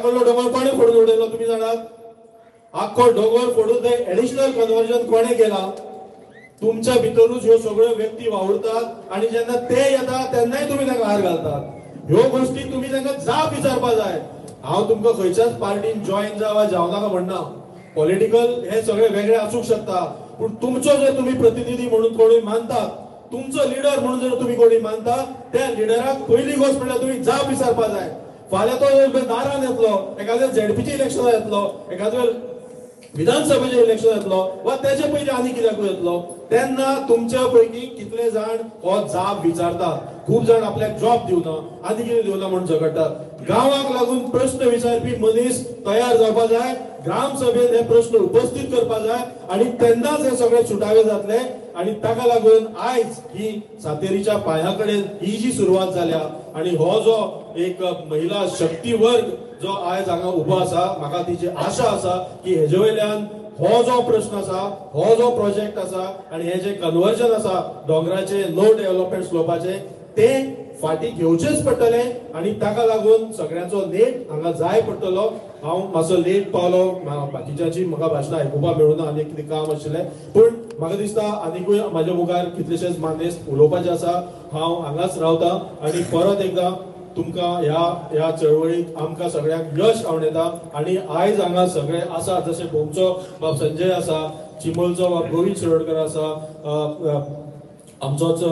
कडलो दोंगर कोणें फोडून उडयलो तुमी जाणात? आख्खो दोंगर फोडून ते एडिशनल कन्वर्जन कोणें केला? तुमच्या भितरूच ह्यो सगळ्यो व्यक्ती वावुरतात आनी जेन्ना ते येता तेन्नाय तुमी तांकां हार घालतात. ह्यो गोष्टी तुमी तांकां जाप विचारपा जाय. हांव तुमकां खंयच्याच पार्टीन जॉयन जावा जावं नाका म्हणना, पॉलिटिकल हे सगळे वेगळे आसूंक शकता, पूण तुमचो जर तुमी प्रतिनिधी म्हणून कोणी मानतात, तुमचो लिडर म्हणून जर तुमी कोणी मानता, त्या लिडराक पयली गोश्ट म्हणल्यार तुमी जाप विचारपा जाय. फाल्यां तो दारान येतलो, एखाद्या झेडपीचें इलेक्शन येतलो, एखाद्या विधानसभेचें इलेक्शन येतलो वा तेजे पयलीं आनी कित्याकूय येतलो, तेन्ना तुमच्या पैकी कितले जाण हो जाप विचारतात. खूब जाण आपल्याक जॉब दिवना आनी कितें दिवना म्हूण झगडटात. गांवाक लागून प्रश्न विचारपी मनीस तयार जावपा जाय, ग्रामसभेत हे प्रश्न उपस्थित करपा जाय आनी तेन्नाच हे सगळे सुटावे जातले. आनी ताका लागून आयज ही सातेरीच्या पांया कडेन ही जी सुरवात जाल्या आनी हो जो एक महिला शक्ती वर्ग जो आयज हांगा उबो आसा, म्हाका तिची आशा आसा की हेजे वयल्यान हो जो प्रश्न आसा, हो जो प्रोजेक्ट आसा आनी हे जे कन्वर्जन आसा दोंगराचे लो डेव्हलपमेंट स्लोपाचे ते फाटी घेवचेच पडटले आनी ताका लागून सगळ्यांचो नेट हांगा जाय पडटलो. हांव मातसो लेट पावलो, बाकीच्याची म्हाका भाशणां आयकुपाक मेळुना, आनी कितें काम आशिल्लें, पूण म्हाका दिसता आनिकूय म्हाज्या मुखार कितलेशेच मानेस्त उलोवपाचे आसा. हांव हांगाच रावता आनी परत एकदां तुमकां ह्या ह्या चळवळीक आमकां सगळ्यांक यश आवडटा. आनी आयज हांगा सगळे आसा, जशे भोमचो बाब संजय आसा, चिमलचो बाब गोविंद शिरोडकर आसा, आमचोच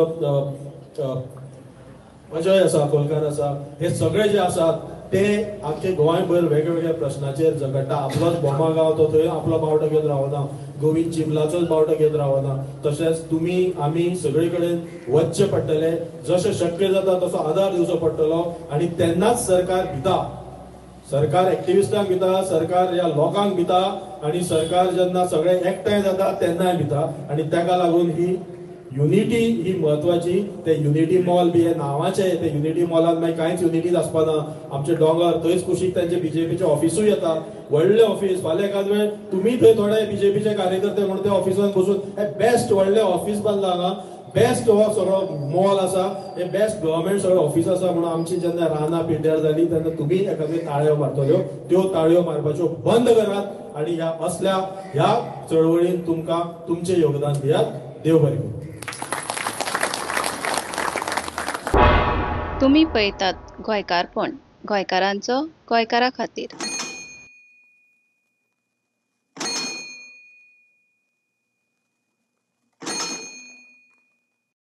अजय आसा, कोलकार आसा, हे सगळे जे आसात ते आख्खे गोंयभर वेगवेगळ्या प्रश्नाचेर झगडटा. आपलोच भोमा गांव तो थंय आपलो बावटो घेवन रावना, गोविंद चिमलाचोच बावटो घेवन रावना. तशेंच तुमी आमी सगळे कडेन वचचें पडटलें, जशें शक्य जाता तसो आदार दिवचो पडटलो आनी तेन्नाच सरकार भिता, सरकार एक्टिविस्टांक भिता, सरकार ह्या लोकांक भिता आनी सरकार जेन्ना सगळे एकठांय जाता तेन्नाय भिता. आनी ताका लागून ही युनिटी ही म्हत्वाची. ते युनिटी मॉल बी हे नांवाचे, ते युनिटी मॉलान मागीर कांयच युनिटीच आसपाना. आमचे दोंगर थंयच कुशीक तांचे बीजेपीचे ऑफिसूय येता, व्हडलें ऑफिस. फाल्यां एखाद वेळ तुमी थंय थोडे बीजेपीचे कार्यकर्ते म्हणून त्या ऑफिसान बसून हे बेस्ट व्हडलें ऑफिस बांदलां हांगा, बेस्ट हो सगळो मॉल आसा, हे बेस्ट गव्हर्मेंट सगळें ऑफिस आसा म्हणून आमची जेन्ना रानां पिड्ड्यार जाली तेन्ना तुमी एखाद्यो ताळयो मारतल्यो, त्यो ताळयो मारपाच्यो बंद करात आनी ह्या असल्या ह्या चळवळीन तुमकां तुमचें योगदान दियात. देव बरें करूं. तुमी पळयतात गोंयकारपण, गोंयकारांचो गोंयकारा खातीर.